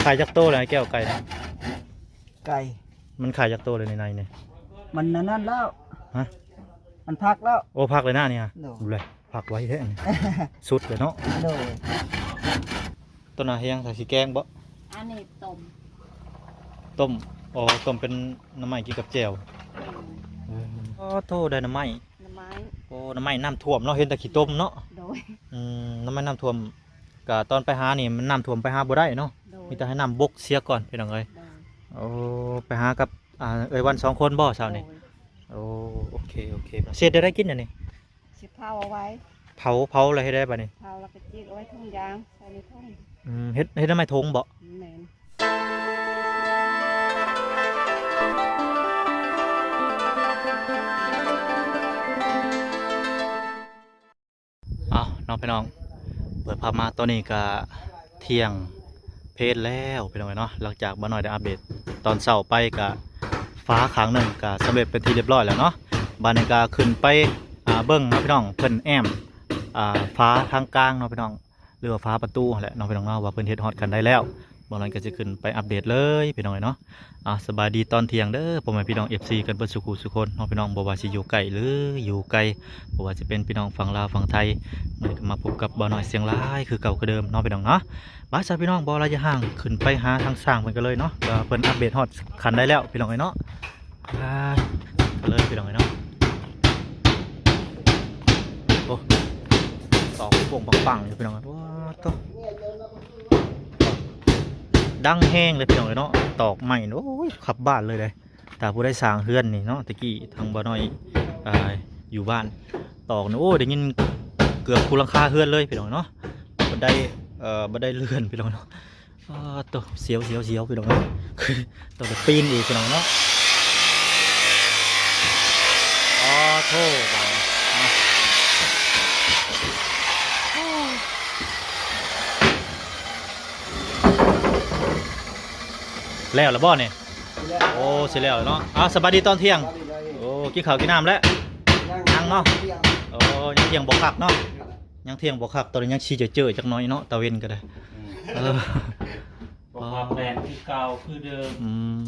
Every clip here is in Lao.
ຂາຍຈັກໂຕແລ້ວ ແກ້ວໄກ່ນະ? ໄກ່ ມັນຂາຍຈັກໂຕແລ້ວໃນໃນນີ້? ມັນອັນນັ້ນແລ້ວ ຮະ? ມັນພັກແລ້ວ. ໂອ້ ພັກເລີຍນະນີ້ ໂດຍ ເອົາແຫຼະ ພັກໄວແທ້ອັນນີ້ ສຸດເລີຍເນາະ. ໂດຍ ຕົ້ນນາຮຽງ ຖ້າຊິແກງບໍ່? ອັນນີ້ຕົ້ມ ຕົ້ມ ອໍ ຕົ້ມເປັນໜໍ່ໄມ້ກິນກັບແຈ່ວ. ໂດຍ ເອີ ອໍ ໂທ້ ໄດ້ໜໍ່ໄມ້ ໜໍ່ໄມ້ ໂອ້ ໜໍ່ໄມ້ນ້ຳຖ້ວມເນາະ ເຫັນແຕ່ຂີ້ຕົມເນາະ. ໂດຍ ອືມ ໜໍ່ໄມ້ນ້ຳຖ້ວມ ກະຕອນໄປຫານີ້ມັນນ້ຳຖ້ວມໄປຫາບໍ່ໄດ້ເນາະ. ໂດຍ ມີແຕ່ໃຫ້ນ້ຳບົກເສຍກ່ອນພີ່ນ້ອງເອີຍ. ໂດຍ ໂອ້ ໄປຫາກັບ ອ່າ ເອື້ອຍວັນສອງຄົນບໍ່ເຊົ້ານີ້? ໂດຍ ໂອ້ ໂອເຄ ໂອເຄ ເຮັດແນວໃດກິນອັນນີ້? ຊິເຜົາເອົາໄວ້ ເຜົາ ເຜົາແລ້ວເຮັດໄດ້ບາດນີ້? ເຜົາແລ້ວກໍຈີກເອົາໄວ້ຖົງຢາງ ໃສ່ໃນຖົງ. ອືມ ເຮັດ ເຮັດໜໍ່ໄມ້ຖົງບໍ່? ແມ່ນ. ອ້າວ ເນາະພີ່ນ້ອງ ເປີດພາບມາຕອນນີ້ກະທ່ຽງເພນແລ້ວພີ່ນ້ອງເອີຍເນາະ. ຫຼັງຈາກບ່າວນ້ອຍໄດ້ອັບເດດຕອນເຊົ້າໄປ ກະຝາຂ້າງໜຶ່ງກະສຳເລັດເປັນທີ່ຮຽບຮ້ອຍແລ້ວເນາະ. ບາດນີ້ກະຂຶ້ນໄປ ອ່າ ເບິ່ງເນາະພີ່ນ້ອງ ເພິ່ນແອ້ມ ອ່າ ຝາທາງກາງເນາະພີ່ນ້ອງ ຫຼືວ່າຝາປະຕູຫັ້ນແຫຼະເນາະພີ່ນ້ອງເນາະ ວ່າເພິ່ນເຮັດຮອດຂັ້ນໃດແລ້ວ. ບ່າວນ້ອຍກໍຈະຂຶ້ນໄປອັບເດດເລີຍພີ່ນ້ອງເອີຍເນາະ. ອ່າ ສະບາຍດີຕອນທ່ຽງເດີ ພໍ່ແມ່ພີ່ນ້ອງ ເອັຟຊີ ກັນເບິດສູ່ຄູ່ສູ່ຄົນເນາະພີ່ນ້ອງ ບໍ່ວ່າຊິຢູ່ໃກ້ ຫຼື ຢູ່ໄກ ບໍ່ວ່າຊິເປັນພີ່ນ້ອງຝັ່ງລາວຝັ່ງໄທ. ມື້ນີ້ກໍມາພົບກັບບ່າວນ້ອຍຊຽງລາຍຄືເກົ່າຄືເດີມເນາະພີ່ນ້ອງເນາະ. ບາດຊະພີ່ນ້ອງ ບໍ່ລະຢະຫ່າງ ຂຶ້ນໄປຫາທາງຊ່າງເພິ່ນກັນເລີຍເນາະ ວ່າເພິ່ນອັບເດດຮອດຂັ້ນໃດແລ້ວພີ່ນ້ອງເອີຍເນາະ. ອ່າ ເລີຍພີ່ນ້ອງເອີຍເນາະ. ໂອ້ ຕອກປຸ້ງປັງໆຢູ່ພີ່ນ້ອງເອີຍ. ວ້າ ໂທ້ ດັງແຮງເລີຍພີ່ນ້ອງເອີຍເນາະ ຕອກໄມ້. ໂອ້ຍ ຂັບບ້ານເລີຍເດ້ ຖ້າຜູ້ໃດສ້າງເຮືອນນີ້ເນາະ. ແຕ່ກີ້ທາງບ່າວນ້ອຍ ອ່າ ຢູ່ບ້ານຕອກນີ້ ໂອ້ ໄດ້ຍິນເກືອບຄູ່ຫຼັງຄາເຮືອນເລີຍພີ່ນ້ອງເນາະ. ບັນໄດ ເອີ ບັນໄດເລື່ອນພີ່ນ້ອງເນາະ. ອໍ ໂທ້ ສຽວ ສຽວ ສຽວ ພີ່ນ້ອງເອີຍ ຕ້ອງໄດ້ປີນອີກພີ່ນ້ອງເນາະ. ອໍ ໂທ້ ບາດນີ້ ແລ້ວລະບໍ່ນີ້? ໂອ້ ຊິແລ້ວລະເນາະ. ອ້າວ ສະບາຍດີຕອນທ່ຽງ. ໂອ້ ກິນເຂົ້າກິນນ້ຳແລ້ວ? ຍັງເນາະ. ໂອ້ ຍັງທ່ຽງບໍ່ຄັກເນາະ. ຍັງທ່ຽງບໍ່ຄັກ ຕອນນີ້ຍັງຊິເຈີໆຈັກໜ້ອຍເນາະ ຕາເວັນກໍໄດ້. ອືມ ເອີ ບໍ່ພາແປນຄືເກົ່າຄືເດີມ. ອືມ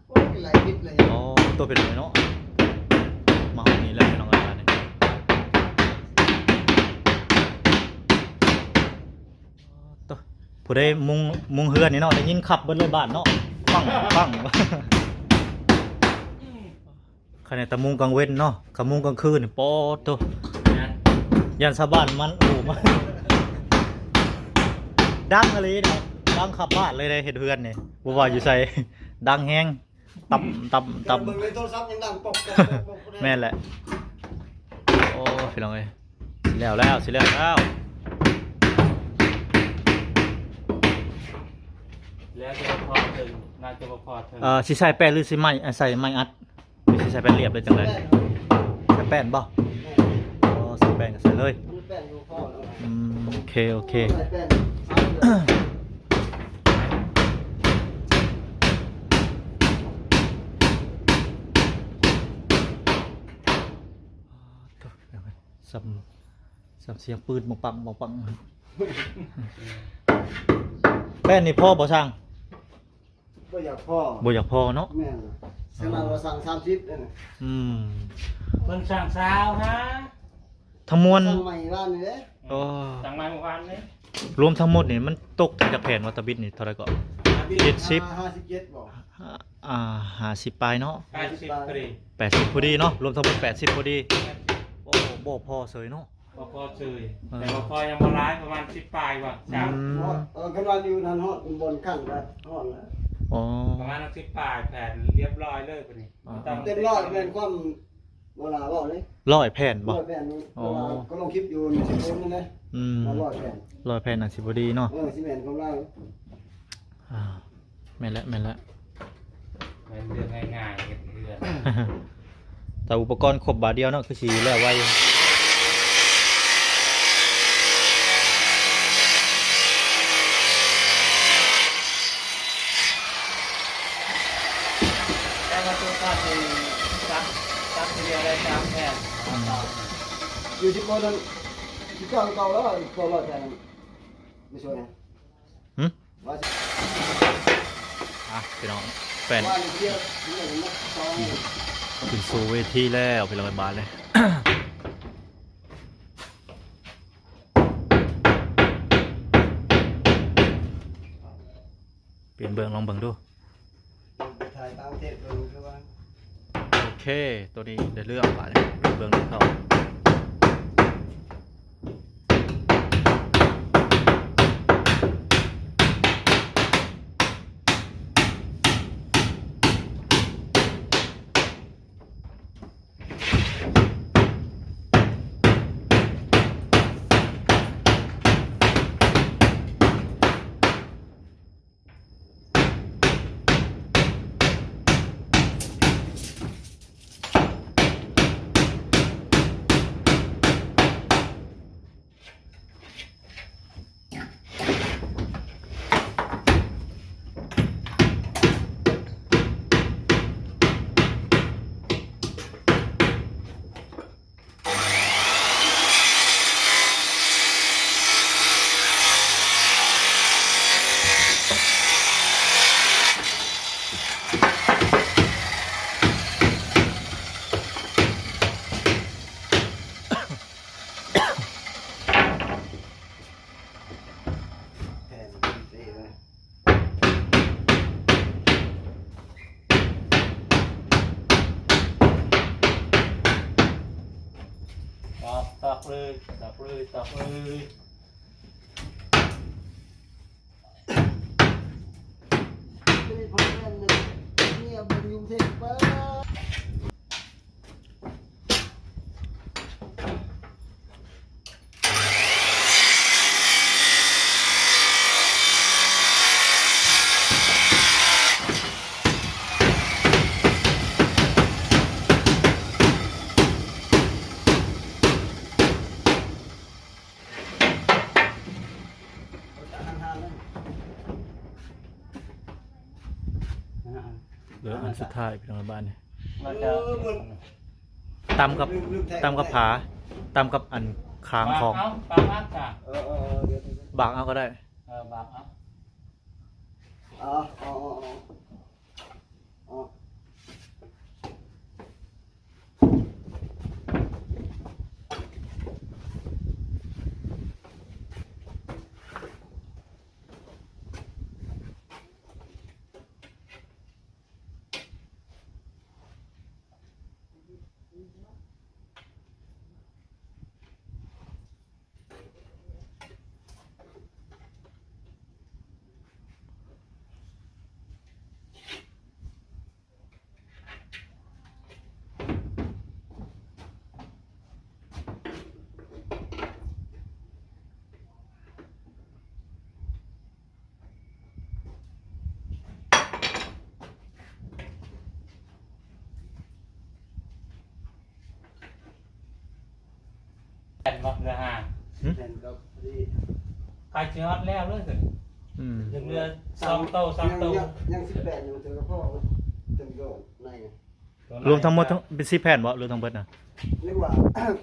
ໂອ້ຍ ຫຼາຍລິດເລີຍ. ອໍ ໂຕເປັນຫຍັງເນາະ ມາຮອດນີ້ແລ້ວພີ່ນ້ອງເອີຍ ບາດນີ້. ໂຕ ຜູ້ໃດມຸງ ມຸງເຮືອນນີ້ເນາະ ໄດ້ຍິນຂັບເບິດເລີຍບ້ານເນາະ ປັງ ປັງ. ຂະໜາດແຕ່ມຸງກາງເວັນເນາະ ຄັນມຸງກາງຄືນນີ້ ປາດໂທ້ ຢ້ານຊາວບ້ານມັນ ໂອ້ ມາ ດັງອີ່ຫຼີເນາະ ດັງຂັບບ້ານເລີຍເດ້ ເຮັດເຮືອນນີ້ ບໍ່ວ່າຢູ່ໃສ ດັງແຮງ ຕຳ ຕຳ ຕຳ. ເບິ່ງໃນໂທລະສັບຍັງດັງປອກ ແມ່ນແຫຼະ. ໂອ້ ພີ່ນ້ອງເອີຍ ຊິແລ້ວແລ້ວ ຊິແລ້ວແລ້ວ ແລ້ວຈະບໍ່ພໍເຖິງ ໜ້າຈະບໍ່ພໍເຖິງ. ເອີ ຊິໃສ່ແປ້ນ ຫຼື ຊິໄມ້ ໃສ່ໄມ້ອັດ? ຊິໃສ່ແປ້ນລຽບ ຫຼື ຈັ່ງໃດ? ໃສ່ແປ້ນບໍ່? ອໍ ໃສ່ແປ້ນກໍໃສ່ເລີຍ. ອືມ ໂອເຄ ໂອເຄ. ສ່ຳ ສ່ຳສຽງປືນ ປັງປັງ ປັງປັງ. ແປ້ນນີ້ພໍບໍ່ຊ່າງ? ບໍ່ຢາກພໍ ບໍ່ຢາກພໍເນາະ. ແມ່ນ ຂະໜາດວ່າສັ່ງສາມສິບເດ້. ອືມ ເພິ່ນສັ່ງຊາວຫາ ທັງມວນ ສັ່ງໃໝ່ວານນີ້ເດ້. ອໍ ສັ່ງໃໝ່ເມື່ອວານນີ້. ລວມທັງໝົດນີ້ມັນຕົກຈັກແຜ່ນວະ ຕາບິດນີ້ເທົ່າໃດເກາະ? ເຈັດສິບ ຫ້າສິບເຈັດບໍ່? ອ່າ ຫ້າສິບປາຍເນາະ ແປດສິບພໍດີ ແປດສິບພໍດີເນາະ ລວມທັງໝົດແປດສິບພໍດີ. ໂອ້ ບໍ່ພໍເສີຍເນາະ. ບໍ່ພໍເຊີຍ ເອີ ແຕ່ວ່າພໍຍັງບໍ່ຫຼາຍ ປະມານສິບປາຍວ່າ ອືມ ເອີ ຄັນວ່າຢູ່ນັ້ນຮອດບ່ອນຂັ້ນກໍຮອດແລ້ວ. ອໍ ປະມານສິບປາຍແຜ່ນ ລຽບຮ້ອຍເລີຍບັດນີ້. ອໍ ເຕັມຮ້ອຍແມ່ນຄວາມບໍ່ຫຼາເວົ້າເດ້ ຮ້ອຍແຜ່ນບໍ່? ຮ້ອຍແຜ່ນ. ອໍ ເພາະວ່າກໍລົງຄລິບຢູ່ໃນເຟສບຸກນັ້ນເດ້. ອືມ ວ່າຮ້ອຍແຜ່ນ ຮ້ອຍແຜ່ນອາດຊິບໍ່ດີເນາະ. ເອີ ຊິແມ່ນຄວາມຫຼາຍ. ອ່າ ແມ່ນແຫຼະ ແມ່ນແຫຼະ ແມ່ນເລື່ອງງ່າຍໆ ເຮັດເຮືອນ. ແຕ່ອຸປະກອນຄົບບາດດຽວເນາະ ຄືຊິແລ້ວໄວ. ແຕ່ວ່າຕົວຕັດນີ້ຕັດ ຕັດທີດຽວໄດ້ສາມແຜ່ນ. ອືມ ຢູ່ທີ່ບໍ່ນັ້ນ ທີ່ເກົ່າ ເກົ່າແລ້ວ ເກົ່າຮ້ອຍແຜ່ນ ໄປຊ່ວຍ. ຫຶ? ອ່ະ ພີ່ນ້ອງ ແປ້ນ ຂຶ້ນສູ່ເວທີແລ້ວ ພີ່ນ້ອງ ບາດນີ້ ປ່ຽນເບື້ອງ ລອງເບິ່ງດູ. ໄປຖ່າຍຕ່າງປະເທດເບິ່ງຄືວ່າ ໂອເຄ ໂຕນີ້ໄດ້ເລື່ອງ ບາດນີ້ເບິ່ງເຂົ້າ. ຕັກ ຕັກເລີຍ ຕັກເລີຍ ຕັກເລີຍ. ເຫຼືອອັນສຸດທ້າຍ ພີ່ນ້ອງ ບ້ານນີ້ ເອີ ມັນ ຕຳກັບ ຕຳກັບຜາ ຕຳກັບອັນຄາງຂອງ ບາກເອົາ ບາກເອົາ ດຽວ ບາກເອົາກໍໄດ້ ເອີ ບາກເອົາ ເອົາ ເອົາ ເອົາ ເອົາ. ແມ່ນບໍ່ ເຫຼືອຫ້າ ຫືມ ແມ່ນກໍພໍດີ ໃກ້ຊິຮອດແລ້ວເລີຍ ອືມ ຍັງເຫຼືອສອງໂຕ ສາມໂຕ ຍັງ ຍັງສິບແປດຢູ່ ຖືວ່າພໍເຕັມໂຕໃນ ລວມທັງໝົດເປັນສິບແຜ່ນບໍ່ ລວມທັງເບິດນະ ຫຼືວ່າ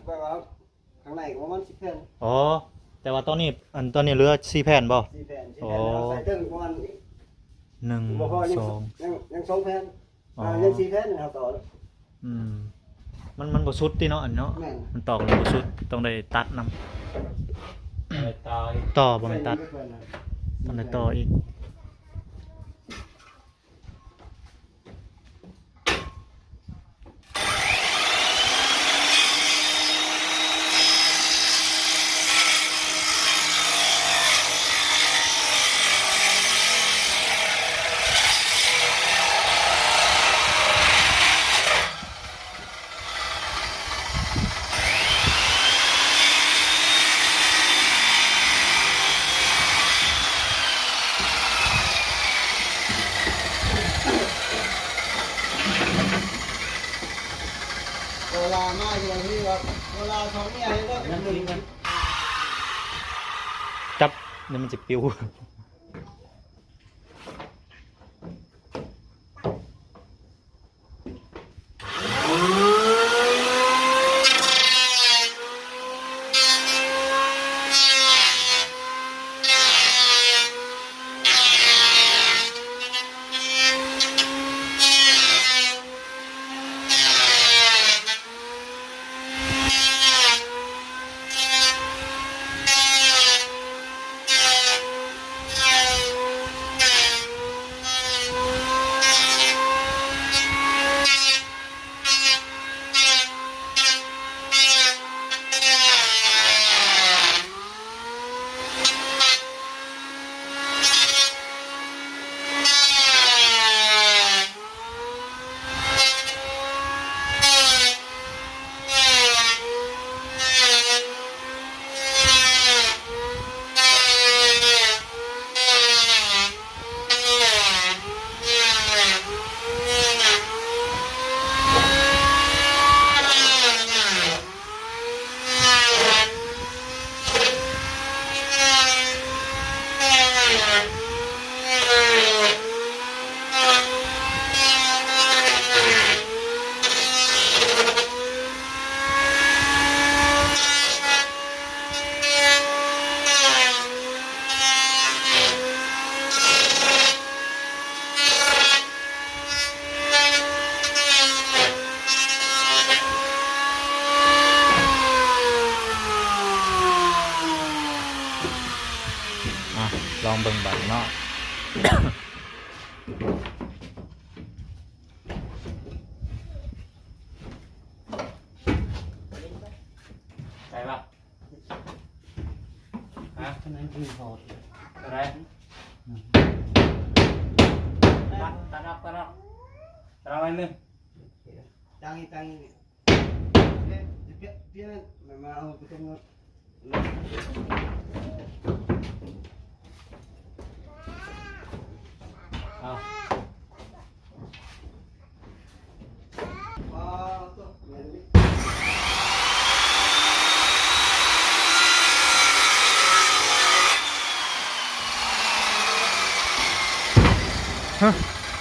ແບບວ່າ ຂ້າງໃນກໍປະມານສິບແຜ່ນ ອໍ ແຕ່ວ່າຕອນນີ້ ອັນ ຕອນນີ້ເຫຼືອສີ່ແຜ່ນບໍ່ ສີ່ແຜ່ນ ສີ່ແຜ່ນ ອໍ ເຮົາໃສ່ເຖິງປະມານນີ້ ໜຶ່ງ ບໍ່ພໍ ຍັງ ສອງ ຍັງ ຍັງສອງແຜ່ນ ອໍ ອ່າ ຍັງສີ່ແຜ່ນ ເຮົາຕໍ່ ອືມ ມັນ ມັນບໍ່ສຸດຕິເນາະ ອັນເນາະ ແມ່ນ ມັນຕໍ່ກັນບໍ່ສຸດ ຕ້ອງໄດ້ຕັດນຳ ໄດ້ຕໍ່ອີກ ຕໍ່ ບໍ່ແມ່ນຕັດ ຕ້ອງໄດ້ຕໍ່ອີກ. ເວລາມາຢູ່ທີ່ວ່າ ເວລາສອງເມຍໃຫ້ເລີກກັນ ຈັບ ດຽວມັນຊິປິວ. ເ ລອງເບິ່ງບາດນີ້ເນາະ. ໄດ້ປະ? ຮະ? ອັນນັ້ນຄືເຂົາ ເທົ່າໃດ? ຕັດ ຕັດອອກ ຕັດອອກ ຕັດອອກໜ້ອຍໜຶ່ງ. ຕັ້ງ ຕັ້ງ ຮະ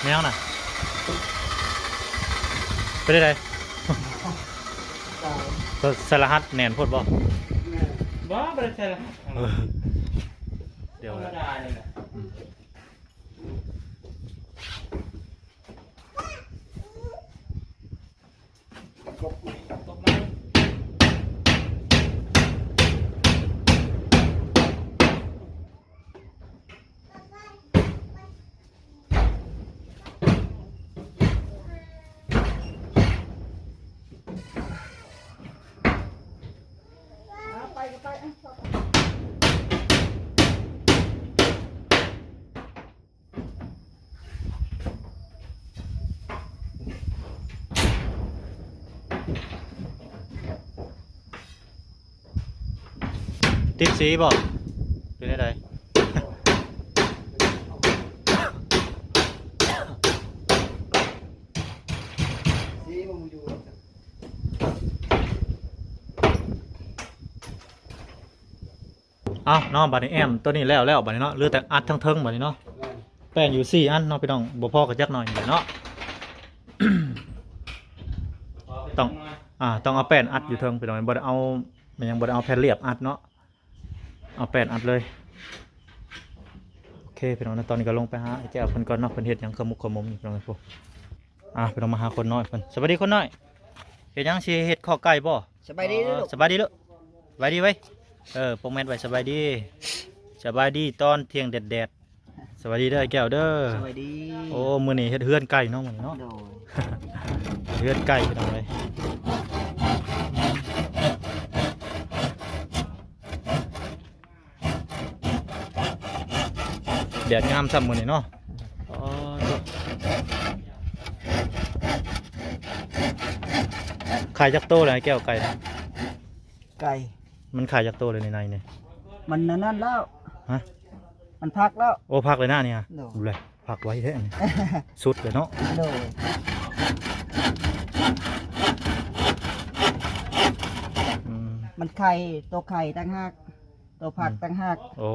ແນວນະ ເປັນໃດ? ໃສ່ລະຫັດແໜ້ນໂພດບໍ່? ບໍ່ ບໍ່ໄດ້ໃສ່ລະຫັດ. ເອີ ດຽວ ທຳມະດານີ້ແຫຼະ. ອືມ. ຕິດສີບໍ່ ຫຼືແນວໃດ? ເອົາເນາະ ບາດນີ້ແອ້ມຕົວນີ້ແລ້ວແລ້ວ ບາດນີ້ເນາະ ເຫຼືອແຕ່ອັດທາງເທິງບາດນີ້ເນາະ. ແມ່ນ ແປ້ນຢູ່ສີ່ອັນເນາະພີ່ນ້ອງ ບໍ່ພໍກໍຈັກໜ້ອຍນີ້ແຫຼະເນາະ. ຕ້ອງ ອ່າ ຕ້ອງເອົາແປ້ນອັດຢູ່ເທິງພີ່ນ້ອງ ບໍ່ໄດ້ເອົາ ມັນຍັງບໍ່ໄດ້ເອົາແຜ່ນລຽບອັດເນາະ ເອົາແປ້ນອັດເລີຍ. ໂອເຄພີ່ນ້ອງ ຕອນນີ້ກໍລົງໄປຫາອ້າຍແກ້ວເພິ່ນກ່ອນເນາະ ເພິ່ນເຮັດຫຍັງຂະໝຸກຂະໝຸມຢູ່ພີ່ນ້ອງ. ອ່າ ພີ່ນ້ອງ ມາຫາຄົນນ້ອຍເພິ່ນ. ສະບາຍດີຄົນນ້ອຍ ເຮັດຫຍັງ ຊິເຮັດຄອກໄກ່ບໍ່? ສະບາຍດີລູກ ສະບາຍດີລູກ ສະບາຍດີໄວ້. ເອີ ປົກແມັດໄວ້ ສະບາຍດີ ສະບາຍດີຕອນທ່ຽງແດດໆ. ສະບາຍດີເດີອ້າຍແກ້ວເດີ. ສະບາຍດີ. ໂອ້ ມື້ນີ້ເຮັດເຮືອນໄກ່ເນາະ ມື້ນີ້ເນາະ. ໂດຍ ເຮືອນໄກ່ພີ່ນ້ອງເອີຍ ແດດງາມຊ້ຳມື້ນີ້ເນາະ. ອໍ ຂາຍຈັກໂຕແລ້ວອ້າຍແກ້ວ ໄກ່ນະ? ໄກ່ ມັນຂາຍຈັກໂຕແລ້ວໃນໃນນີ້? ມັນອັນນັ້ນແລ້ວ. ຮະ? ມັນພັກແລ້ວ. ໂອ້ ພັກເລີຍນະນີ້. ໂດຍ ເບິ່ງແລະ ພັກໄວແທ້ນີ້ ສຸດເລີຍເນາະ. ໂດຍ ອືມ ມັນໄຂ່ ໂຕໄຂ່ຕ່າງຫາກ ໂຕພັກ ອືມ ຕ່າງຫາກ. ໂອ້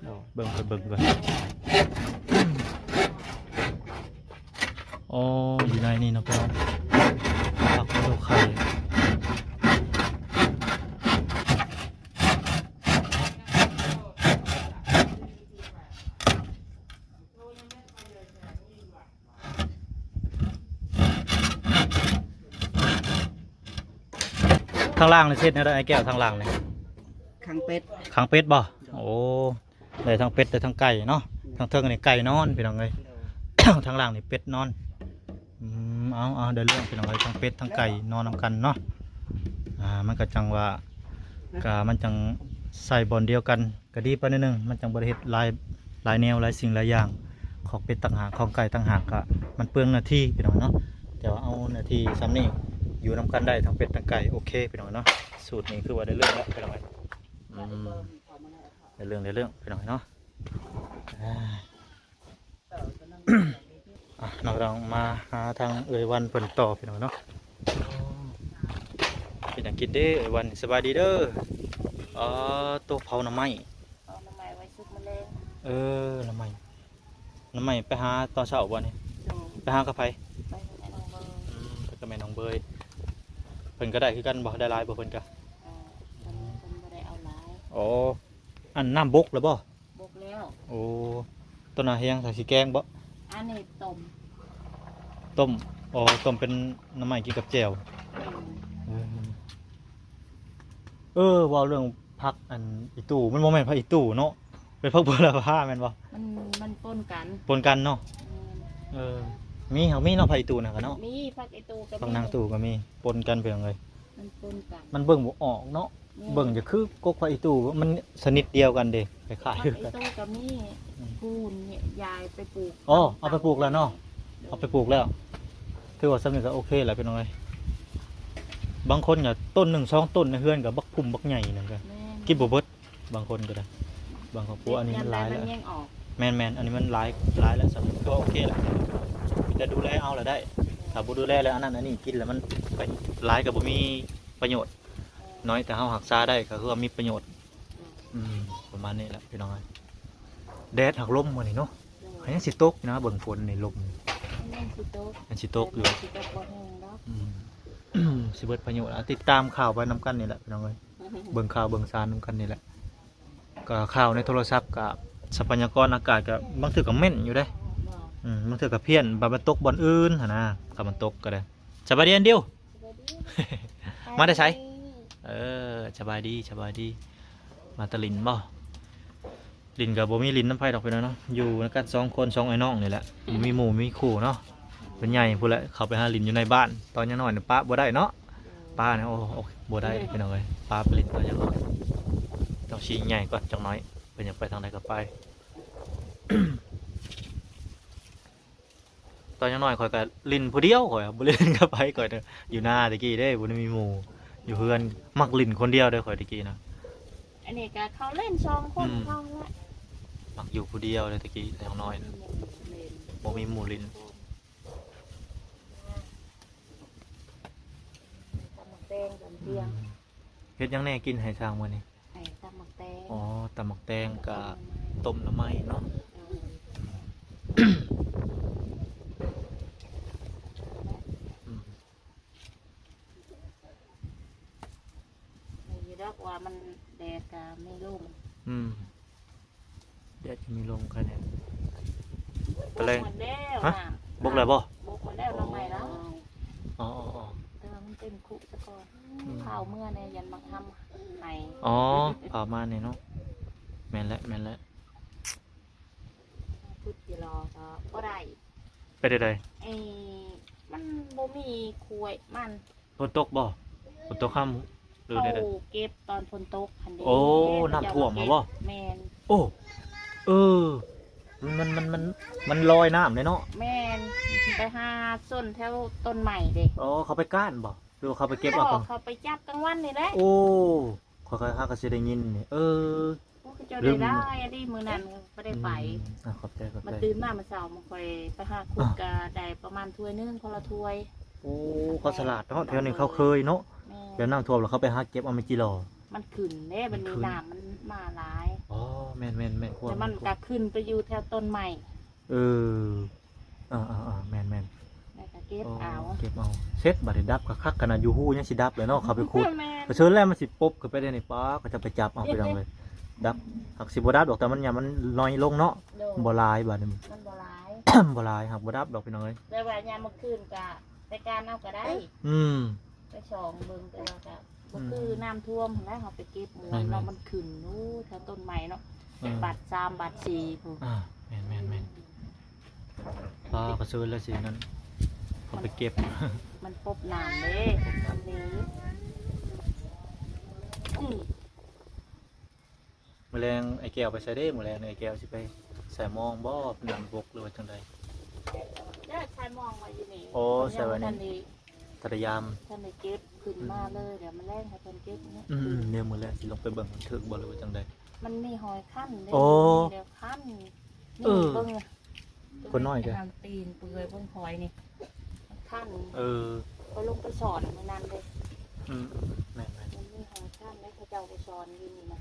ໂດຍ ເບິ່ງກ່ອນ ເບິ່ງກ່ອນ. ອໍ ຢູ່ໃນນີ້ເນາະພີ່ນ້ອງ ຜັກໂຕໄຂ່. ທາງລ່າງນີ້ເຮັດແນວໃດອ້າຍແກ້ວ? ທາງລ່າງນີ້ ຂັງເປັດ ຂັງເປັດບໍ່? ໂອ້ ໄດ້ທັງເປັດໄດ້ທັງໄກ່ເນາະ. ໂດຍ ທາງເທິງນີ້ໄກ່ນອນພີ່ນ້ອງເອີຍ ໂດຍ ທາງລ່າງນີ້ເປັດນອນ. ອືມ ເອົາ ເອົາ ໄດ້ເລື່ອງພີ່ນ້ອງເອີຍ ທັງເປັດທັງໄກ່ນອນນຳກັນເນາະ. ອ່າ ມັນກໍຈັ່ງວ່າ ກໍມັນຈັ່ງໃສ່ບ່ອນດຽວກັນ ກໍດີປານໜຶ່ງ ມັນຈັ່ງບໍ່ໄດ້ເຮັດຫຼາຍ ຫຼາຍແນວ ຫຼາຍສິ່ງຫຼາຍຢ່າງ. ຄອກເປັດຕ່າງຫາກ ຄອກໄກ່ຕ່າງຫາກ ກໍມັນເປືອງເນື້ອທີ່ພີ່ນ້ອງເນາະ. ແຕ່ວ່າເອົາເນື້ອທີ່ສ່ຳນີ້ ຢູ່ນຳກັນໄດ້ທັງເປັດທັງໄກ່ ໂອເຄພີ່ນ້ອງເນາະ. ສູດນີ້ຄືວ່າໄດ້ເລື່ອງແລ້ວພີ່ນ້ອງເອີຍ. ອືມ ໄດ້ເລື່ອງ ໄດ້ເລື່ອງພີ່ນ້ອງເນາະ. ອ່າ ອ່ະ ເນາະ ເຮົາມາຫາທາງເອື້ອຍວັນເພິ່ນຕໍ່ພີ່ນ້ອງເນາະ. ເຮັດຫຍັງກິນເດ້ເອື້ອຍວັນ? ສະບາຍດີເດີ. ອໍ ໂຕເຜົາໜໍ່ໄມ້ ເຜົາໜໍ່ໄມ້ໄວ້ສຸກມື້ແລງ. ເອີ ໜໍ່ໄມ້ ໜໍ່ໄມ້ໄປຫາຕອນເຊົ້າບໍ່ນີ້? ໂດຍ ໄປຫາກັບໃຜ? ໄປກັບແມ່ນ້ອງເບີຍ. ອືມ ໄປກັບແມ່ນ້ອງເບີຍ. ເພິ່ນກໍໄດ້ຄືກັນບໍ່? ໄດ້ຫຼາຍບໍ່ເພິ່ນກະ? ເອີ ເພິ່ນ ເພິ່ນບໍ່ໄດ້ເອົາຫຼາຍ. ອໍ ອັນນ້ຳບົກແລ້ວບໍ່? ບົກແລ້ວ. ໂອ້ ໂຕນາເຮັດຫຍັງ ຊິແກງບໍ່? ອັນນີ້ຕົ້ມ ຕົ້ມ. ອໍ ຕົ້ມເປັນໜໍ່ໄມ້ກິນກັບແຈ່ວ. ອືມ ເອີ ເອີ ເວົ້າເລື່ອງຜັກອັນອີ່ຕູ່ ມັນບໍ່ແມ່ນຜັກອີ່ຕູ່ເນາະ. ເປັນຜັກບົວລະພາແມ່ນບໍ່? ມັນ ມັນປົນກັນ ປົນກັນເນາະ. ແມ່ນ ເອີ ມີ ເຮົາມີເນາະ ຜັກອີ່ຕູນະກະເນາະ. ມີຜັກອີ່ຕູກະມີ ຜັກນາງຕູກະມີ ປົນກັນ ພີ່ນ້ອງເອີຍ. ມັນປົນກັນ ມັນເບິ່ງບໍ່ອອກເນາະ. ແມ່ນ ເບິ່ງຈະຄືກົກຜັກອີ່ຕູ ມັນຊະນິດດຽວກັນເດ້ ຄ້າຍໆ ຜັກອີ່ຕູກະມີ. ອືມ ປູນນີ້ ຢາຍໄປປູກ. ອໍ ເອົາໄປປູກແລ້ວເນາະ. ເອົາໄປປູກແລ້ວ ຖືວ່າສ່ຳນີ້ກະໂອເຄແລ້ວ ພີ່ນ້ອງເອີຍ. ບາງຄົນກະຕົ້ນໜຶ່ງສອງຕົ້ນໃນເຮືອນກະບັກພຸ່ມບັກໃຫຍ່ນັ້ນກະ ແມ່ນ ກິນບໍ່ເບິດ. ບາງຄົນກະໄດ້ ບາງຄອບຄົວ. ອັນນີ້ມັນຫຼາຍແລ້ວ ແມ່ນໆ ອັນນີ້ມັນຫຼາຍ ຫຼາຍແລ້ວ ສ່ຳນີ້ກະໂອເຄແລ້ວ. ມີແຕ່ດູແລເອົາລະໄດ້ ຖ້າບໍ່ດູແລແລ້ວ ອັນນັ້ນອັນນີ້ກິນແລ້ວມັນ ຫຼາຍກະບໍ່ມີປະໂຫຍດ ນ້ອຍແຕ່ເຮົາຮັກສາໄດ້ກະຄືວ່າມີປະໂຫຍດ. ອືມ ປະມານນີ້ແຫຼະ ພີ່ນ້ອງເອີຍ. ແດດຫາກລົມມື້ນີ້ເນາະ. ໂດຍ ຍັງຊິຕົກຢູ່ນະ ເບິ່ງຝົນນີ້ ລົມ ຍັງຊິຕົກ ຍັງຊິຕົກຢູ່ ແຕ່ມັນຊິຕົກບໍ່ແຮງດອກ. ອືມ ຊິເບິດພາຍຸລະ ຕິດຕາມຂ່າວໄປນຳກັນນີ້ແຫຼະ ພີ່ນ້ອງເອີຍ. ເບິ່ງຂ່າວເບິ່ງສານນຳກັນນີ້ແຫຼະ. ກະຂ່າວໃນໂທລະສັບກະ ຊັບພະຍາກອນອາກາດກະ ບາງເທື່ອກະແມ່ນຢູ່ເດ້. ອືມ ບາງເທື່ອກະພຽນ ບາດມັນຕົກບ່ອນອື່ນຫັ້ນນະ ຖ້າມັນຕົກກະໄດ້. ສະບາຍດີ ແອນດິວ. ສະບາຍດີ ມາແຕ່ໃສ? ເອີ ສະບາຍດີ ສະບາຍດີ. ມາແຕ່ຫຼິ້ນບໍ່? ຫຼິ້ນກະບໍ່ມີຫຼິ້ນນຳໃຜດອກ ພີ່ນ້ອງເນາະ ຢູ່ນຳກັນສອງຄົນ ສອງອ້າຍນ້ອງນີ້ແຫຼະ. ອືມ ບໍ່ມີໝູ່ມີຄູ່ເນາະ. ເພິ່ນໃຫຍ່ພຸ້ນແຫຼະ ເຂົ້າໄປຫາຫຼິ້ນຢູ່ໃນບ້ານ. ຕອນຍັງນ້ອຍນີ້ປະບໍ່ໄດ້ເນາະ. ອືມ ປະນີ້ ໂອ້ ໂອ້ ບໍ່ໄດ້ ພີ່ນ້ອງເອີຍ. ປະໄປຫຼິ້ນຕອນຍັງນ້ອຍ ຕ້ອງຊິໃຫຍ່ກ່ອນຈັກໜ້ອຍ ເພິ່ນຢາກໄປທາງໃດກະໄປ. ຕອນຍັງນ້ອຍຂ້ອຍກະຫຼິ້ນຜູ້ດຽວ ຂ້ອຍບໍ່ໄດ້ຫຼິ້ນກັບໃຜ. ຂ້ອຍຢູ່ນາແຕ່ກີ້ເດ້ ບໍ່ໄດ້ມີໝູ່ ຢູ່ເຮືອນ ມັກຫຼິ້ນຄົນດຽວເດ້ຂ້ອຍແຕ່ກີ້ນະ. ອັນນີ້ກະເຂົາຫຼິ້ນສອງຄົນ ອືມ ເຂົາແຫຼະ ມັກຢູ່ຜູ້ດຽວເດ້ແຕ່ກີ້ ຕອນຍັງນ້ອຍນະ ແມ່ນ ບໍ່ມີໝູ່ຫຼິ້ນ. ຕຳໝາກແຕງຕອນທ່ຽງ. ອືມ ເຮັດຫຍັງແດ່ກິນໃຫ້ຊ່າງມື້ນີ້? ໃຫ້ຕຳໝາກແຕງ. ອໍ ຕຳໝາກແຕງກະຕົ້ມໜໍ່ໄມ້ເນາະ. ອືມ ອືມ ໄດ້ຢູ່ດອກວ່າມັນແດດກະມີລົມ. ອືມ ແດດກະມີລົມ ໄຄແນ່. ບົກໝົດແລ້ວ ຮະ? ນ້ຳ ບົກແລ້ວບໍ່? ບົກໝົດແລ້ວ ອໍ ໜໍ່ໄມ້ລະ. ອໍ ແຕ່ວ່າມັນເຕັມຄຸຊະກ່ອນ. ອືມ ເຜົາເມື່ອແນ່ ຢ້ານໝາກຫຳໄຫ້. ອໍ ເຜົາມາແນ່ເນາະ. ແມ່ນແຫຼະ ແມ່ນແຫຼະ. ຂຸດຈີ່ລໍກະບໍ່ໄດ້. ເປັນໃດ? ເອີ ມັນບໍ່ມີຂວຍມັນ. ຝົນຕົກບໍ່? ຝົນຕົກຄ່ຳ ຫຼືໃດ? ເຂົາເກັບຕອນຝົນຕົກຫັ້ນເດ້. ໂອ້ ນ້ຳຖ້ວມຫັ້ນບໍ່? ແມ່ນ. ໂອ້ ເອີ ມັນ ມັນ ມັນ ມັນລອຍນ້ຳເດ້ເນາະ. ແມ່ນ ໄປຫາຊົນແຖວຕົ້ນໄມ້ເດ້. ອໍ ເຂົາໄປກ້ານບໍ່ ຫຼືວ່າເຂົາໄປເກັບເອົາ? ບໍ່ ເຂົາໄປຈັບກາງວັນນີ້ແຫຼະ. ໂອ້ ຂ້ອຍຫາກະຊິໄດ້ຍິນນີ້. ເອີ ໂອ້ ເຂົາເຈົ້າໄດ້ຫຼາຍອັນນີ້ ມື້ນັ້ນບໍ່ໄດ້ໄປ. ອືມ ອ່າ ຂອບໃຈ ຂອບໃຈ. ມາຕື່ນມາມື້ເຊົ້າ ມາຂ້ອຍໄປຫາຂຸດ ອ່າ ກະໄດ້ປະມານຖ້ວຍໜຶ່ງ ຄົນລະຖ້ວຍ. ໂອ້ ເຂົາສະຫຼາດເນາະ ແຖວນີ້ເຂົາເຄີຍເນາະ. ແມ່ນ ແບບນ້ຳຖ້ວມແລ້ວເຂົາໄປຫາເກັບເອົາໄມ້ຈີ່ລໍ. ມັນຂຶ້ນເດ້ ມັນຂຶ້ນ ບັດນີ້ນ້ຳມັນມາຫຼາຍ. ອໍ ແມ່ນໆໆ ແຕ່ມັນກະຂຶ້ນໄປຢູ່ແຖວຕົ້ນໄມ້. ເອີ ອ່າໆໆ ແມ່ນໆ ແລ້ວກະເກັບເອົາ ເກັບເອົາ. ເສັດບາດນີ້ດັບຄັກໆ ຂະໜາດຢູ່ຮູຍັງຊິດັບເລີຍເນາະ ເຂົາໄປຂຸດ. ແມ່ນ ກະເຊີນແລ້ວມັນຊິປົບຂຶ້ນໄປໄດ້ນີ້ ປ້າ ເຂົາຈະໄປຈັບເອົາ ພີ່ນ້ອງເອີຍ. ດັບ ຫາກຊິບໍ່ດັບດອກ ແຕ່ມັນຍາມມັນນ້ອຍລົງເນາະ. ໂດຍ ບໍ່ຫຼາຍບາດນີ້ ມັນບໍ່ຫຼາຍ ບໍ່ຫຼາຍ ຫາກບໍ່ດັບດອກ ພີ່ນ້ອງເອີຍ. ແຕ່ວ່າຍາມມື້ຄືນກະໄປການເອົາກະໄດ້. ອືມ ໄປສ່ອງເບິ່ງ ແຕ່ວ່າກະ ບໍ່ຄື ອືມ ນ້ຳຖ້ວມຫັ້ນແຫຼະ ເຮົາໄປເກັບໝວນເນາະ. ແມ່ນໆ ມັນຂຶ້ນຢູ່ແຖວຕົ້ນໄມ້ເນາະ. ເອີ ບາດສາມບາດສີ່ພຸ້ນ. ອ່າ ແມ່ນໆໆ. ປາກະເຊີນແລ້ວຊິນັ້ນ ເຂົາໄປເກັບ. ມັນປົບນ້ຳເດ້ ມັນໜີ. ອືມ ມື້ແລງອ້າຍແກ້ວໄປໃສເດ້? ມື້ແລງນີ້ອ້າຍແກ້ວຊິໄປສາຍມອງບໍ່ ໄປນຳບົກ ຫຼືວ່າຈັ່ງໃດ? ເດີ ສາຍມອງໄວ້ຢູ່ນີ້. ໂອ້ ສາຍໄວ້ນີ້ ທັນໄດ້ ທັນໄດ້ຍາມ ທັນໄດ້ເກັບຂຶ້ນມາເລີຍ. ອືມ ດຽວມື້ແລງໃຫ້ເພິ່ນເກັບເນາະ. ອືມ ດຽວມື້ແລງຊິລົງໄປເບິ່ງມັນຖືກບໍ່ ຫຼືວ່າຈັ່ງໃດ. ມັນມີຮອຍຄັນເດ້. ໂອ້ ມີແນວຄັນ. ເອີ ນີ້ເບິ່ງ ຄົນນ້ອຍກະ ຫາງຕີນເປື່ອຍເບິ່ງຫອຍນີ້ ຄັນ. ເອີ ຂ້ອຍລົງໄປສອນມື້ນັ້ນເດ້. ອືມ ແມ່ນໆ ມັນມີຫອຍຄັນເດ້ ເຂົາເຈົ້າໄປສອນຢູ່ນີ້ນະ.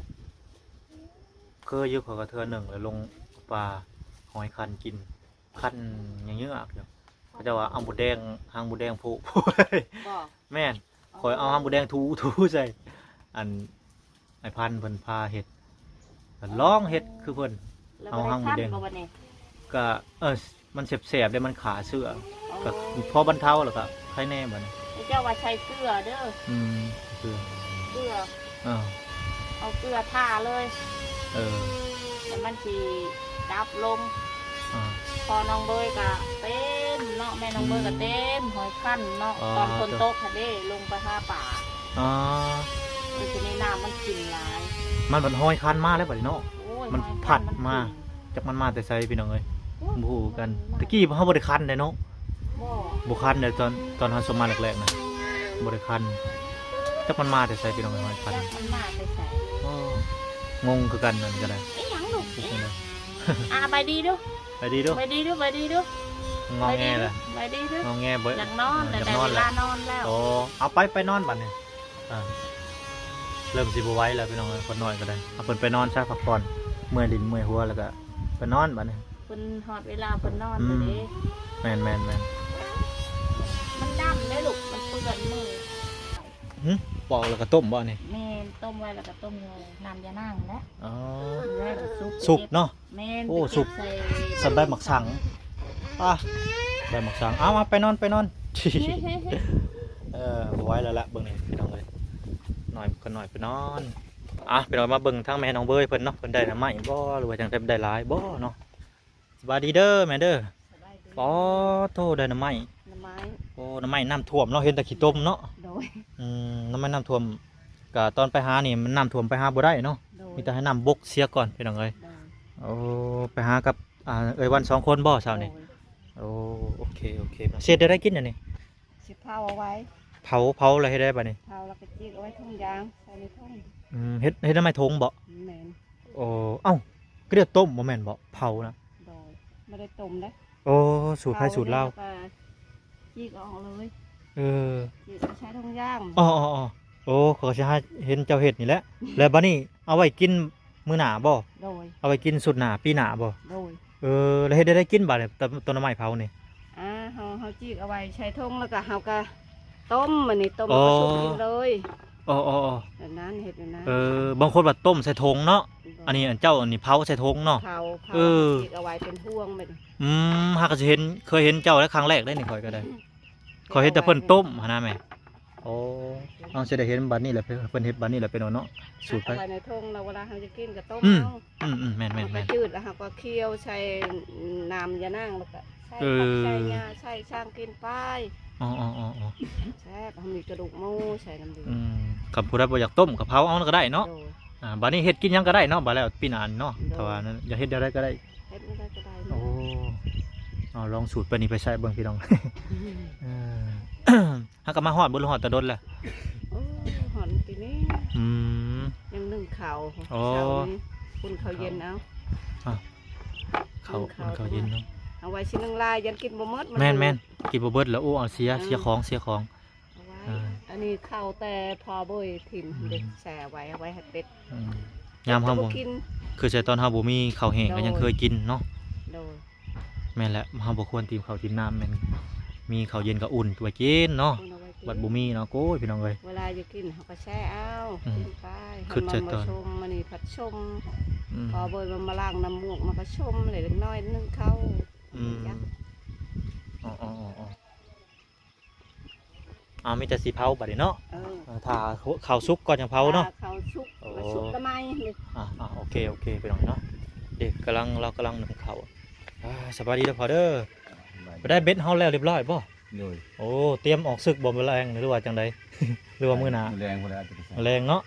ເຄີຍຢູ່ ຂ້ອຍກະເທື່ອໜຶ່ງແລ້ວ ລົງປ່າ ຫອຍຄັນກິນ ຄັນຍັງເຍືອກຢູ່. ເຂົາເຈົ້າວ່າເອົາມົດແດງ ຫາງມົດແດງໂພະ. ບໍ່ ແມ່ນ ອໍ ຂ້ອຍເອົາຫາງມົດແດງຖູ ຖູໃສ່ ອັນ ອ້າຍພັນເພິ່ນພາເຮັດ ກະລອງເຮັດຄືເພິ່ນ. ເອົາຫາງໝູແດງ ກະ ເອີ ມັນແສບໆເດ້ ມັນຂ້າເຊື້ອ. ອໍ ກະພໍບັນເທົາ ແລ້ວກະໄຄແນ່ບາດນີ້. ເຈົ້າວ່າໃສ່ເກືອເດີ. ອືມ ເກືອ ເກືອ ເອີ ເອົາເກືອທາເລີຍ. ເອີ ແລ້ວມັນຊິດັບລົງ. ອ່າ ພໍ່ນ້ອງເບີຍກະເຕັມເນາະ ແມ່ນ້ອງເບີຍກະເຕັມ ອືມ ຫອຍຄັນເນາະ. ອໍ ຕອນຝົນຕົກຫັ້ນເດ້ ລົງໄປຫາປາ. ອໍ ມັນຊິມີນ້ຳມັນຂຶ້ນຫຼາຍ ມັນພັດຫອຍຄັນມາແລ້ວບັດນີ້ເນາະ. ໂອ້ຍ ມັນພັດມາ ຫອຍຄັນມັນຂຶ້ນ ຈັກມັນມາແຕ່ໃສພີ່ນ້ອງເອີຍ. ໂອ້ຍ ບໍ່ຮູ້ຄືກັນ ມັນ ແຕ່ກີ້ເຮົາບໍ່ໄດ້ຄັນເດ້ເນາະ. ບໍ່ ບໍ່ຄັນເດ້ ຕອນ ຕອນເຮົາສົມມາແລກໆນະ ບໍ່ໄດ້ຄັນ. ຈັກມັນມາແຕ່ໃສພີ່ນ້ອງເອີຍ ຫອຍຄັນ ຈັກມັນມາແຕ່ໃສ. ອໍ ງົງຄືກັນນັ້ນກໍໄດ້. ອີຫຍັງລູກ? ອ່າ ບາຍດີດູ ບາຍດີດູ ບາຍດີດູ ບາຍດີດູ. ງອແງລະ ບາຍດີດູ ງອແງ ບໍ່ ຢາກນອນ ເອີ ຢາກນອນແລ້ວ ໄດ້ເວລານອນແລ້ວ. ອໍ ເອົາໄປ ໄປນອນບັດນີ້. ອ່າ ເລີ່ມຊິບໍ່ໄຫວແລ້ວພີ່ນ້ອງເອີຍ ຄົນນ້ອຍກໍໄດ້. ເອົາເພິ່ນໄປນອນຊະ ພັກຜ່ອນ ເມື່ອຍດິນເມື່ອຍຫົວແລ້ວກໍໄປນອນບັດນີ້. ເພິ່ນຮອດເວລາເພິ່ນນອນ ອືມ ແລ້ວເດ້. ແມ່ນໆໆ ມັນດຳເດ້ລູກ ມັນເປື້ອນມື. ຫຶ ປອກແລ້ວກໍຕົ້ມບໍ່ນີ້? ແມ່ນ ຕົ້ມໄວ້ແລ້ວກໍຕົ້ມໃສ່ນ້ຳຢານາງແຫຼະ. ອໍ ແລ້ວກໍສຸກ ສຸກເນາະ. ແມ່ນ ໂອ້ ສຸກ ໄປເກັບໃສ່ ໃສ່ໃບໝາກສັງ. ອ່ະ ໃບໝາກສັງ ເອົາ ເອົາ ໄປນອນ ໄປນອນ. ເອີ ບໍ່ໄຫວແລ້ວລະ ເບິ່ງນີ້ພີ່ນ້ອງເອີຍ ນ້ອຍກໍນ້ອຍໄປນອນ. ອ່ະ ພີ່ນ້ອງ ມາເບິ່ງທາງແມ່ນ້ອງເບີຍເພິ່ນເນາະ ເພິ່ນໄດ້ໜໍ່ໄມ້ບໍ່ ຫຼືວ່າຈັ່ງໃດ ໄດ້ຫຼາຍບໍ່ເນາະ. ສະບາຍດີເດີແມ່ເດີ. ສະບາຍດີ. ປາໂທ້ ໄດ້ໜໍ່ໄມ້ ໜໍ່ໄມ້. ໂອ້ ໜໍ່ໄມ້ນ້ຳຖ້ວມເນາະ ເຫັນແຕ່ຂີ້ຕົມເນາະ. ໂດຍ. ອືມ ໜໍ່ໄມ້ນ້ຳຖ້ວມ ກະຕອນໄປຫານີ້ມັນນ້ຳຖ້ວມ ໄປຫາບໍ່ໄດ້ເນາະ. ໂດຍ. ມີແຕ່ໃຫ້ນ້ຳບົກເສຍກ່ອນພີ່ນ້ອງເອີຍ. ໂດຍ. ໂອ້ ໄປຫາກັບ ອ່າ ເອື້ອຍວັນສອງຄົນບໍ່ເຊົ້ານີ້? ໂດຍ. ໂອ້ ໂອເຄ ໂອເຄ. ເຮັດແນວໃດກິນອັນນີ້? ຊິເຜົາເອົາໄວ້. ເຜົາ ເຜົາແລ້ວເຮັດໃດບັດນີ້? ເຜົາແລ້ວກໍຈິກເອົາໄວ້ຖົງຢາງ ໃສ່ໃນຖົງ. ອືມ ເຮັດ ເຮັດໜໍ່ໄມ້ຖົງບໍ່? ແມ່ນ. ໂອ້ ເອົ້າ ກໍໄດ້ຕົ້ມບໍ່ແມ່ນບໍ່ ເຜົານະ? ໂດຍ ບໍ່ໄດ້ຕົ້ມເດ້. ໂອ້ ສູດໃຜສູດລາວ. ເຜົາແລ້ວກໍຈີກອອກເລີຍ. ເອີ ຈີກເອົາໃສ່ຖົງຢາງ. ອໍໆໆ ໂອ້ ຂ້ອຍກໍຊິຫາເຫັນເຈົ້າເຮັດນີ້ແຫຼະ. ແລ້ວບັດນີ້ເອົາໄວ້ກິນມື້ໜ້າບໍ່? ໂດຍ. ເອົາໄວ້ກິນຊຸດໜ້າ ປີໜ້າບໍ່? ໂດຍ. ເອີ ແລ້ວເຮັດແນວໃດກິນບາດນີ້ ຕ- ຕົ້ນໜໍ່ໄມ້ເຜົານີ້? ອ່າ ເຮົາ ເຮົາຈີກເອົາໄວ້ໃສ່ຖົງ ແລ້ວກໍເຮົາກໍຕົ້ມ ອັນນີ້ຕົ້ມ ອໍ ແລ້ວກໍຊຸບກິນເລີຍ. ອໍໆໆ ແບບນັ້ນ ເຮັດແບບນັ້ນ. ເອີ ບາງຄົນວ່າຕົ້ມໃສ່ຖົງເນາະ. ໂດຍ. ອັນນີ້ອັນເຈົ້າອັນນີ້ເຜົາໃສ່ຖົງເນາະ. ເຜົາ ເຜົາ ເອີ ແລ້ວກໍຈີກເອົາໄວ້ເປັນພວງແບບນີ້. ອືມ ຫາກໍຊິເຫັນ ເຄີຍເຫັນເຈົ້າແລ້ວ ຄັ້ງແລກເດ້ນີ້ ຂ້ອຍກໍໄດ້. ອືມ ຂ້ອຍເຫັນແຕ່ເພິ່ນຕົ້ມຫັ້ນນະແມ່. ໂອ້ ເຮົາຊິໄດ້ເຫັນບັດນີ້ແຫຼະ ເພິ່ນເຮັດບັດນີ້ແຫຼະ ເປັນເນາະ ສູດໄປ. ເອົາໄວ້ໃນຖົງ ແລ້ວເວລາເຮົາຈະກິນກໍຕົ້ມ ອືມ ເອົາ. ອືມໆ ແມ່ນໆໆ ເຮົາກໍຈືດ ແລ້ວເຮົາກໍຄ້ຽວໃສ່ນ້ຳຢານາງ ແລ້ວກໍໃສ່ ເອີ ຜັກ ໃສ່ຫຍ້າ ໃສ່ຊ່າງກິນໄປ. ອໍໆໆໆ ແຊບ ເຮົາມີກະດູກໝູໃສ່ນຳດີ. ອືມ ຄັນຜູ້ໃດບໍ່ຢາກຕົ້ມກໍເຜົາເອົາກໍໄດ້ເນາະ. ໂດຍ. ອ່າ ບັດນີ້ເຮັດກິນຫຍັງກໍໄດ້ເນາະ ບັດແລ້ວປີໜ້ານີ້ເນາະ. ໂດຍ. ຖ້າວ່ານັ້ນ ຢາກເຮັດແນວໃດກໍໄດ້ ເຮັດແນວໃດກໍໄດ້. ໂອ້ ເອົາລອງສູດໄປນີ້ໄປໃຊ້ເບິ່ງພີ່ນ້ອງ. ອືມ ເອີ ຫາກໍມາຮອດບໍ່ ຫຼືຮອດແຕ່ດົນແລ້ວ? ໂອ້ ຮອດປີນີ້. ອືມ ຍັງໜຶ້ງເຂົ້າ. ອໍ ເຊົ້ານີ້ ອຸ່ນເຂົ້າເຢັນເອົາ. ອ່ະ ເຂົ້າ ອຸ່ນເຂົ້າເຢັນເນາະ. ເອົາໄວ້ຊິໜຶ້ງຫຼາຍ ຢ້ານກິນບໍ່ໝົດ. ແມ່ນໆ ກິນບໍ່ເບິດແລ້ວ. ໂອ້ ເອົາເສຍ ເສຍຂອງ ເສຍຂອງ. ເອົາໄວ້ ອ່າ ອັນນີ້ເຂົ້າແຕ່ພໍ່ເບີຍຖິ້ມ ອືມ ເດ້ ແຊ່ໄວ້ ເອົາໄວ້ໃຫ້ເປັດ. ອືມ ຍາມເຮົາບໍ່ກິນ ຄືໃສ່ຕອນເຮົາບໍ່ມີເຂົ້າແຫ້ງ ໂດຍ ກໍຍັງເຄີຍກິນເນາະ. ໂດຍ. ແມ່ນແຫຼະ ເຮົາບໍ່ຄວນຖິ້ມເຂົ້າຖິ້ມນ້ຳ ແມ່ນ ມີເຂົ້າເຢັນກໍອຸ່ນໄວ້ກິນເນາະ. ອຸ່ນເອົາໄວ້ກິນ ບັດບໍ່ມີເນາະ. ໂອ້ຍ ພີ່ນ້ອງເອີຍ ເວລາຢາກກິນເຮົາກໍແຊ່ເອົາ ອືມ ກິນໄປ. ຄຶດໃສ່ຕອນ ມັນບໍ່ຊົມ ມື້ນີ້ຜັດຊົມ. ອືມ ພໍເບິ່ງມັນມາລ້າງນ້ຳໝວກ ມັນກໍຊົມເລັກນ້ອຍໜຶ້ງເຂົ້າ. ອືມ ອໍໆໆໆ ເອົາ ມີແຕ່ຊິເຜົາບັດນີ້ເນາະ. ເອີ ເອີ ຖ້າເຂົ້າສຸກກ່ອນຈັ່ງເຜົາເນາະ. ຖ້າເຂົ້າສຸກ ໂອ້ ສຸກກໍໃໝ່. ອ່າໆ ໂອເຄ ໂອເຄ ພີ່ນ້ອງເນາະ. ເດັກກຳລັງ ລາວກຳລັງໜຶ້ງເຂົ້າ. ອ່າ ສະບາຍດີເດີພໍ່ເດີ. ໄດ້ເບັດເຮົາແລ້ວຮຽບຮ້ອຍບໍ່? ໂດຍ. ໂອ້ ຕຽມອອກສຶກບໍ່ມື້ແລງ ຫຼືວ່າຈັ່ງໃດ ຫຼືວ່າມື້ໜ້າ? ມື້ແລງພຸ້ນແຫຼະ ອາດຈະໄປໃສ່ ມື້ແລງເນາະ.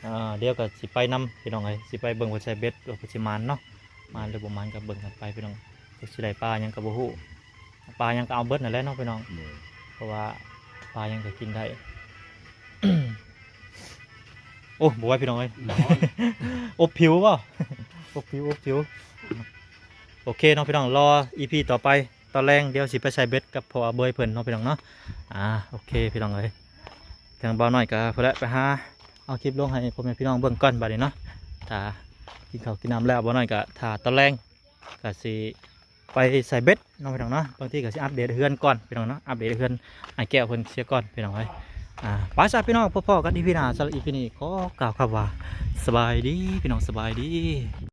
ອ່າ ດຽວກໍຊິໄປນຳ ພີ່ນ້ອງເອີຍ ຊິໄປເບິ່ງເພິ່ນໃສ່ເບັດວ່າເພິ່ນຊິໝານເນາະ. ໝານຫຼືບໍ່ໝານກໍເບິ່ງກັນໄປ ພີ່ນ້ອງ. ຈັກຊິໄດ້ປາຫຍັງກໍບໍ່ຮູ້ ປາຫຍັງກໍເອົາເບິດນັ້ນແຫຼະເນາະ ພີ່ນ້ອງ. ໂດຍ. ເພາະວ່າປາຫຍັງກໍກິນໄດ້. ໂອ້ ບໍ່ໄຫວ ພີ່ນ້ອງເອີຍ ຮ້ອນ ອົບຜິວບໍ່ ອົບຜິວ ອົບຜິວ. ໂອເຄເນາະ ພີ່ນ້ອງ ລໍອີພີຕໍ່ໄປ ຕອນແລງດຽວຊິໄປໃສ່ເບັດກັບພໍ່ອາເບີຍເພິ່ນເນາະ ພີ່ນ້ອງເນາະ. ອ່າ ໂອເຄ ພີ່ນ້ອງເອີຍ ທາງບ່າວນ້ອຍກໍພຸ້ນແຫຼະ ໄປຫາເອົາຄລິບລົງໃຫ້ພໍ່ແມ່ພີ່ນ້ອງເບິ່ງກ່ອນບາດນີ້ເນາະ. ຖ້າກິນເຂົ້າກິນນ້ຳແລ້ວ ບ່າວນ້ອຍກໍຖ້າຕອນແລງ ກໍຊິໄປໃສ່ເບັດເນາະ ພີ່ນ້ອງເນາະ. ບາງທີກໍຊິອັບເດດເຮືອນກ່ອນ ພີ່ນ້ອງເນາະ ອັບເດດເຮືອນອ້າຍແກ້ວເພິ່ນເສຍກ່ອນ ພີ່ນ້ອງເອີຍ. ອ່າ ໄປຊະ ພີ່ນ້ອງ ພໍ້ກັນອີພີໜ້າ. ສຳລັບອີພີນີ້ຂໍກ່າວຄຳວ່າ ສະບາຍດີ ພີ່ນ້ອງ ສະບາຍດີ.